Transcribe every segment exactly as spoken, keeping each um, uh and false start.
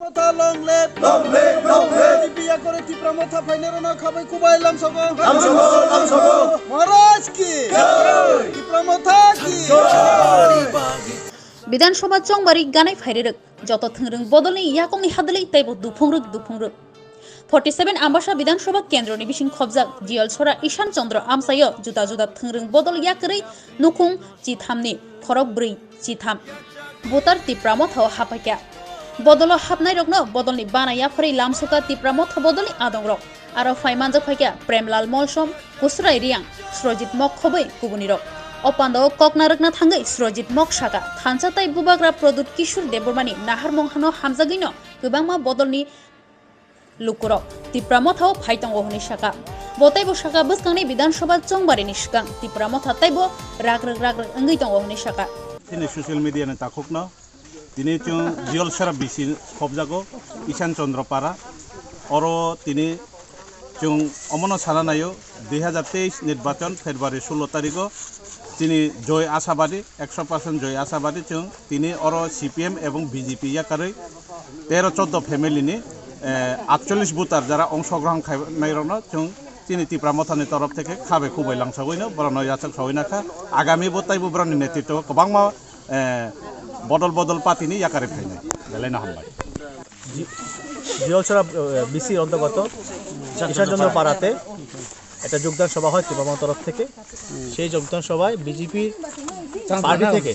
Motha long live. Long live, long live. T P yakore Tipra Motha phainai rokno khabai kubai lamsogo. Lamsogo, lamsogo. Maharaj ki. Jai. Tipra Motha ki. Jai. Bidhan Sabha chongbari ganai phairerok joto thwngrwng bodolni yakongni hadwlwi teibo duphungrwk duphungrwk. Forty seven Ambasa Bidhan Sabha kendroni bising khobjak Jiyolsora Ishan Chandra amchaio juda juda thwngrwng bodol yakarwi nukhung chithamni khorok bwrwi chitham voter Tipra Mothao haphaikha. Bodolo hapnairokno bodolni bana yapharwi lamsukha Tipra Motha bodolni adongrok. Aro phai manjak phaikha Premlal Molsom, Kusrai Riang, Srojit Mok khobwi kubunirok. O pandao kokna rwkna thangwi Srojit Mok sakha, thansa tai bubagra Pradyut Kishore Debbarmani naharmung hano hamjagwino kwbangma bodolni lukurok Tipra Mothao phai tongo hwnwi sakha. Bo teibo sakha, bwskangni Bidhan Sabha chongbarini swkang Tipra Motha teibo ragrwk ragrwk wngwi tongo hwnwi sakha. Chini social media ni takhukno tini chwng Jiyolsora B C khobjago, Ishan Chandra Para. Oro tini chwng omono sana naio, dui hazar teis nirbachon February sullo tarikgo chini Joy Ashabadi, ekso percent Joy Ashabadi chwng tini oro C P M ebong B J P yakarwi tero choddo family ni, eh, atchollish voter jara ongshogrohon khainai rokno chwng chini Tipra Mothani torof theke khabe kubai langsogwino borokno yachak sogwi nakha. Agami bo taibo borokni netritwo kwbangma, eh, bodol bodol party ni yakarwi phainai. Belai no hambai. জি-, জিয়লছড়া, আহ, বিসির অন্তর্গত কিষাণচন্দ্র পাড়াতে একটা যোগদান সভা হয় ত্রিপুরা মহামঞ্চের তরফ থেকে। সেই যোগদান সভায় বিজেপি পার্টি থেকে,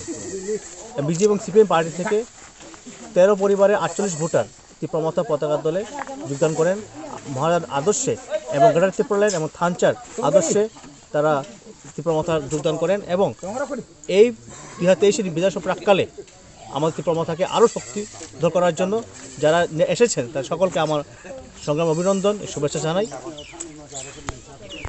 বিজেপি এবং সিপিএম পার্টি থেকে তেরো পরিবারের আটচল্লিশ ভোটার ত্রিপুরা মথা পতাকা দলে যোগদান করেন। মহারাজার আদর্শে এবং গ্রেটার ত্রিপুরাল্যান্ড এবং থানচার আদর্শে তারা ত্রিপুরা মথা যোগদান করেন এবং এই দুই হাজার তেইশের বিধানসভা প্রাককালে আমাদের ত্রিপুরা মথাকে আরও শক্তিধর করার জন্য যারা নে-, এসেছেন, তার সকলকে আমার সংগ্রাম অভিনন্দন, শুভেচ্ছা জানাই।